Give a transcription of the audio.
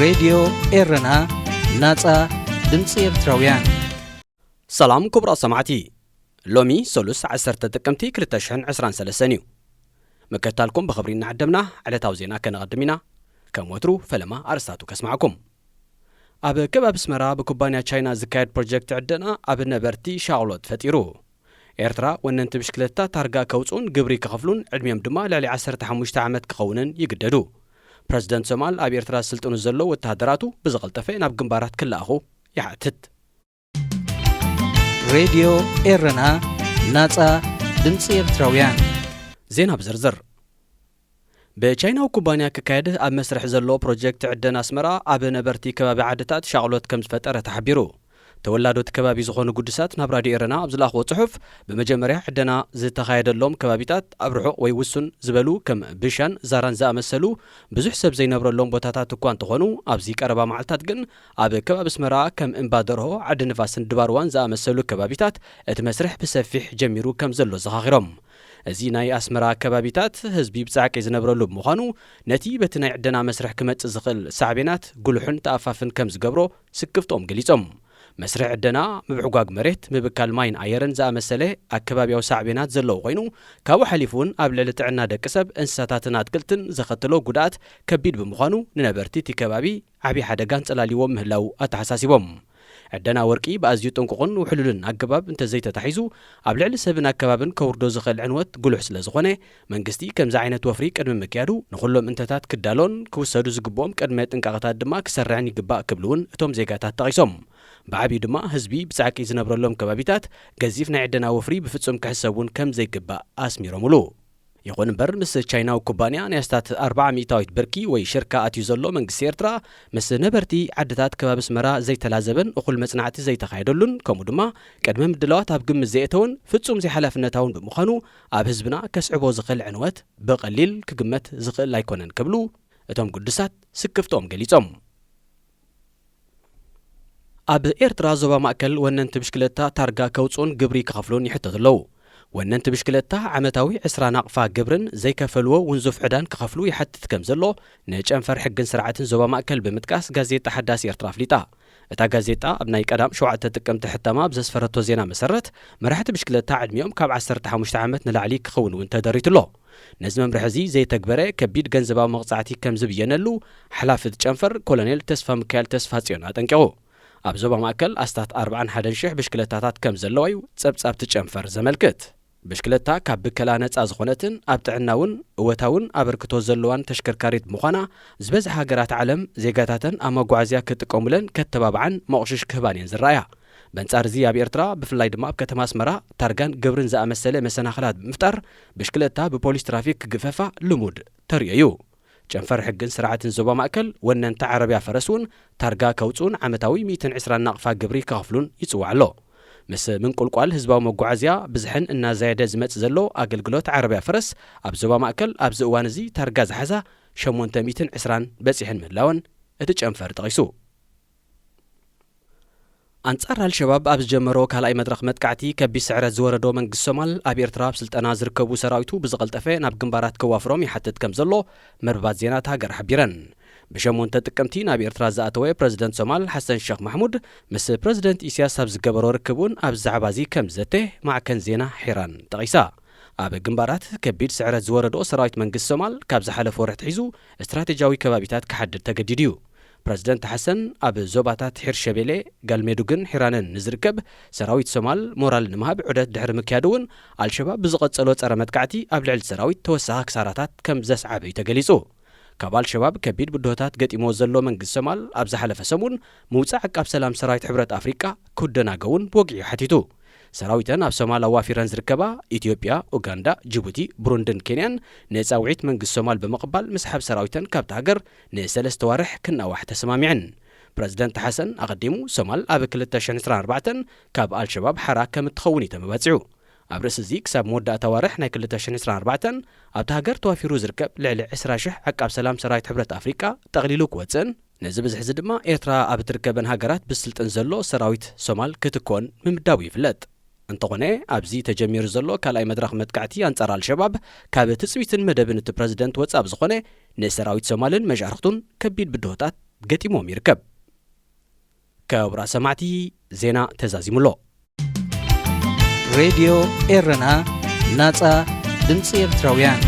ሬድዮ ኤረና፣ ናጻ ድምጺ ኤርትራውያን። ሰላም ክቡራት ሰማዕቲ፣ ሎሚ ሰሉስ ዓሰርተ ጥቅምቲ ክልተ ሽሕን ዕስራን ሰለስተን እዩ። ምክትታልኩም ብኽብሪ እናዓደምና፣ ዕለታዊ ዜና ከነቐድም ኢና። ከም ወትሩ ፈለማ ኣርእስታቱ ከስማዕኩም። ኣብ ከባቢ ኣስመራ ብኩባንያ ቻይና ዝካየድ ፕሮጀክት ዕደና ኣብ ነበርቲ ሻቕሎት ፈጢሩ። ኤርትራ፣ ወነንቲ ብሽክለታ ታርጋ ከውጽኡን ግብሪ ክኸፍሉን ዕድሚኦም ድማ ልዕሊ ዓሰርተ ሓሙሽተ ዓመት ክኸውንን ይግደዱ። ፕረዚደንት ሶማል ኣብ ኤርትራ ዝስልጥኑ ዘለዉ ወተሃደራቱ ብዝቐልጠፈ ናብ ግንባራት ክለኣኹ ይሓትት። ሬድዮ ኤረና፣ ናጻ ድምጺ ኤርትራውያን። ዜና ብዝርዝር። ብቻይናዊ ኩባንያ ክካየድ ኣብ መስርሕ ዘሎ ፕሮጀክት ዕደና ኣስመራ ኣብ ነበርቲ ከባቢ ዓድታት ሻቕሎት ከም ዝፈጠረ ተሓቢሩ። ተወላዶቲ ከባቢ ዝኾኑ ግዱሳት ናብ ራድዮ ኤረና ኣብ ዝለኣኽዎ ጽሑፍ፣ ብመጀመርያ ዕደና ዝተኻየደሎም ከባቢታት ኣብ ርሑቕ ወይ ውሱን ዝበሉ ከም ብሻን ዛራን ዝኣመሰሉ ብዙሕ ሰብ ዘይነብረሎም ቦታታት እኳ እንተኾኑ፣ ኣብዚ ቀረባ መዓልታት ግን ኣብ ከባቢ ኣስመራ ከም እምባ ደርሆ፣ ዓዲ ንፋስን ድባርዋን ዝኣመሰሉ ከባቢታት እቲ መስርሕ ብሰፊሕ ጀሚሩ ከም ዘሎ ዘኻኺሮም። እዚ ናይ ኣስመራ ከባቢታት ህዝቢ ብጻዕቂ ዝነብረሉ ብምዃኑ፣ ነቲ በቲ ናይ ዕደና መስርሕ ክመጽእ ዝኽእል ሳዕቤናት ጉሉሕን ተኣፋፍን ከም ዝገብሮ ስክፍትኦም ገሊጾም። መስርሕ ዕደና፣ ምብዕጓግ መሬት፣ ምብካል ማይን ኣየርን ዝኣመሰለ ኣከባብያዊ ሳዕቤናት ዘለዎ ኮይኑ፣ ካብኡ ሓሊፉ እውን ኣብ ልዕሊ ጥዕና ደቂ ሰብ፣ እንስሳታትን ኣትክልትን ዘኸትሎ ጉድኣት ከቢድ ብምዃኑ፣ ንነበርቲ እቲ ከባቢ ዓብዪ ሓደጋ ኣንጸላልይዎም ምህላው ኣተሓሳሲቦም። ዕደና ወርቂ ብኣዝዩ ጥንቁቕን ውሕሉልን ኣገባብ እንተዘይተታሒዙ፣ ኣብ ልዕሊ ሰብን ኣከባብን ከውርዶ ዝኽእል ዕንወት ጉሉሕ ስለ ዝኾነ፣ መንግስቲ ከምዚ ዓይነት ወፍሪ ቅድሚ ምክያዱ ንኹሎም እንተታት ክዳሎን ክውሰዱ ዝግብኦም ቅድመ ጥንቃቐታት ድማ ክሰርዕን ይግባእ ክብሉ እውን እቶም ዜጋታት ጠቒሶም። ብዓብዩ ድማ ህዝቢ ብጻዕቂ ዝነብረሎም ከባቢታት ገዚፍ ናይ ዕደና ወፍሪ ብፍጹም ክሕሰብ እውን ከም ዘይግባእ ኣስሚሮምሉ። ይኹን እምበር፣ ምስ ቻይናዊ ኩባንያ ናይ ኣስታት ኣርብዓ ሚእታዊት ብርኪ ወይ ሽርካ ኣትዩ ዘሎ መንግስቲ ኤርትራ፣ ምስ ነበርቲ ዓድታት ከባቢ ኣስመራ ዘይተላዘበን እኹል መጽናዕቲ ዘይተኻየደሉን፣ ከምኡ ድማ ቅድመ ምድላዋት ኣብ ግምት ዘየእተወን ፍጹም ዘይሓላፍነታውን ብምዃኑ፣ ኣብ ህዝብና ከስዕቦ ዝኽእል ዕንወት ብቐሊል ክግመት ዝኽእል ኣይኮነን ክብሉ እቶም ግዱሳት ስክፍትኦም ገሊጾም። ኣብ ኤርትራ ዞባ ማእከል ወነንቲ ብሽክለታ ታርጋ ከውጽኡን ግብሪ ክኸፍሉን ይሕተቱ ኣለዉ። ወነንቲ ብሽክለታ ዓመታዊ ዕስራ ናቕፋ ግብርን ዘይከፈልዎ ውንዙፍ ዕዳን ክኸፍሉ ይሓትት ከም ዘሎ ንጨንፈር ሕግን ስርዓትን ዞባ ማእከል ብምጥቃስ ጋዜጣ ሓዳስ ኤርትራ ኣፍሊጣ። እታ ጋዜጣ ኣብ ናይ ቀዳም ሸውዓተ ጥቅምቲ ሕታማ ኣብ ዘስፈረቶ ዜና መሰረት፣ መራሕቲ ብሽክለታ ዕድሚኦም ካብ ዓሰርተ ሓሙሽተ ዓመት ንላዕሊ ክኸውን እውን ተደሪቱ ኣሎ። ነዚ መምርሒ እዚ ዘይተግበረ ከቢድ ገንዘባዊ መቕጻዕቲ ከም ዝብየነሉ ሓላፊ እቲ ጨንፈር ኮሎኔል ተስፋ ሚካኤል ተስፋጽዮን ኣጠንቂቑ። ኣብ ዞባ ማእከል ኣስታት ኣርብዓን ሓደን ሽሕ ብሽክለታታት ከም ዘለዋ እዩ ጸብጻብ እቲ ጨንፈር ዘመልክት። ብሽክለታ ካብ ብከላ ነጻ ዝኾነትን ኣብ ጥዕና እውን እወታውን ኣበርክቶ ዘለዋን ተሽከርካሪት ብምዃና፣ ዝበዝሓ ሃገራት ዓለም ዜጋታተን ኣብ መጓዓዝያ ክጥቀሙለን ከተባብዓን መቑሽሽ ክህባን እየን ዝረኣያ። በንጻር እዚ ኣብ ኤርትራ፣ ብፍላይ ድማ ኣብ ከተማ ኣስመራ፣ ታርጋን ግብርን ዝኣመሰለ መሰናኽላት ብምፍጣር፣ ብሽክለታ ብፖሊስ ትራፊክ ክግፈፋ ልሙድ ተርእዮ እዩ። ጨንፈር ሕግን ስርዓትን ዞባ ማእከል፣ ወነንቲ ዓረብያ ፈረስ እውን ታርጋ ከውጽኡን ዓመታዊ ሚእትን ዕስራን ናቕፋ ግብሪ ክኸፍሉን ይጽዋዕ ኣሎ። ምስ ምንቁልቋል ህዝባዊ መጓዓዝያ ብዝሕን እናዛየደ ዝመጽእ ዘሎ ኣገልግሎት ዓረብያ ፈረስ፣ ኣብ ዞባ ማእከል ኣብዚ እዋን እዚ ታርጋ ዝሓዛ ሸሞንተ ሚእትን ዕስራን በጺሐን ምህላወን እቲ ጨንፈር ጠቒሱ። ኣንጻር ኣልሸባብ ኣብ ዝጀመሮ ካልኣይ መድረኽ መጥቃዕቲ፣ ከቢድ ስዕረት ዝወረዶ መንግስቲ ሶማል፣ ኣብ ኤርትራ ኣብ ስልጠና ዝርከቡ ሰራዊቱ ብዝቐልጠፈ ናብ ግንባራት ከዋፍሮም ይሓትት ከም ዘሎ መርበባት ዜና እታ ሃገር ሓቢረን። ብሸሞንተ ጥቅምቲ ናብ ኤርትራ ዝኣተወ ፕረዚደንት ሶማል ሓሰን ሸኽ ማሕሙድ፣ ምስ ፕረዚደንት ኢሳያስ ኣብ ዝገበሮ ርክብ እውን ኣብዚ ዛዕባ እዚ ከም ዘተ ማዕከን ዜና ሒራን ጠቒሳ። ኣብ ግንባራት ከቢድ ስዕረት ዝወረዶ ሰራዊት መንግስቲ ሶማል፣ ካብ ዝሓለፈ ወርሒ ኣትሒዙ ስትራቴጂያዊ ከባቢታት ክሓድር ተገዲዱ እዩ። ፕረዚደንት ሓሰን፣ ኣብ ዞባታት ሒር ሸቤሌ፣ ጋልሜዱግን ሒራንን ንዝርከብ ሰራዊት ሶማል ሞራል ንምሃብ ዑደት ድሕሪ ምክያዱ እውን፣ ኣልሸባብ ብዝቐጸሎ ጸረ መጥቃዕቲ ኣብ ልዕሊ ሰራዊት ተወሳኺ ክሳራታት ከም ዘስዓበ እዩ ተገሊጹ። ካብ ኣልሸባብ ከቢድ ብድሆታት ገጢምዎ ዘሎ መንግስቲ ሶማል፣ ኣብ ዝሓለፈ ሰሙን ምውጻእ ዓቃብ ሰላም ሰራዊት ሕብረት ኣፍሪቃ ክደናገውን ብወግዒ ሓቲቱ። ሰራዊተን ኣብ ሶማል ኣዋፊረን ዝርከባ ኢትዮጵያ፣ ኡጋንዳ፣ ጅቡቲ፣ ብሩንድን ኬንያን ንጻውዒት መንግስቲ ሶማል ብምቕባል፣ ምስሓብ ሰራዊተን ካብታ ሃገር ንሰለስተ ዋርሕ ክናዋሕ ተሰማሚዐን። ፕረዚደንት ሓሰን ኣቐዲሙ፣ ሶማል ኣብ ክልተ ሽሕን ዕስራን ኣርባዕተን ካብ ኣልሸባብ ሓራ ከም እትኸውን እዩ ተመባጺዑ። ኣብ ርእሲ እዚ፣ ክሳብ መወዳእታ ዋርሕ ናይ ክልተ ሽሕን ዕስራን ኣርባዕተን ኣብታ ሃገር ተዋፊሩ ዝርከብ ልዕሊ ዕስራ ሽሕ ዓቃብ ሰላም ሰራዊት ሕብረት ኣፍሪቃ ጠቕሊሉ ክወጽእን፣ ነዚ ብዝሒ እዚ ድማ ኤርትራ ኣብ እትርከበን ሃገራት ብስልጥን ዘሎ ሰራዊት ሶማል ክትኮን ምምዳቡ ይፍለጥ። እንተኾነ፣ ኣብዚ ተጀሚሩ ዘሎ ካልኣይ መድረኽ መጥቃዕቲ ኣንጻር ኣልሸባብ፣ ካብ ትጽቢትን መደብን እቲ ፕረዚደንት ወጻኢ ብዝኾነ፣ ንሰራዊት ሶማልን መሻርኽቱን ከቢድ ብድሆታት ገጢምዎም ይርከብ። ክቡራት ሰማዕቲ፣ ዜና ተዛዚሙ ኣሎ። ሬድዮ ኤረና፣ ናጻ ድምጺ ኤርትራውያን።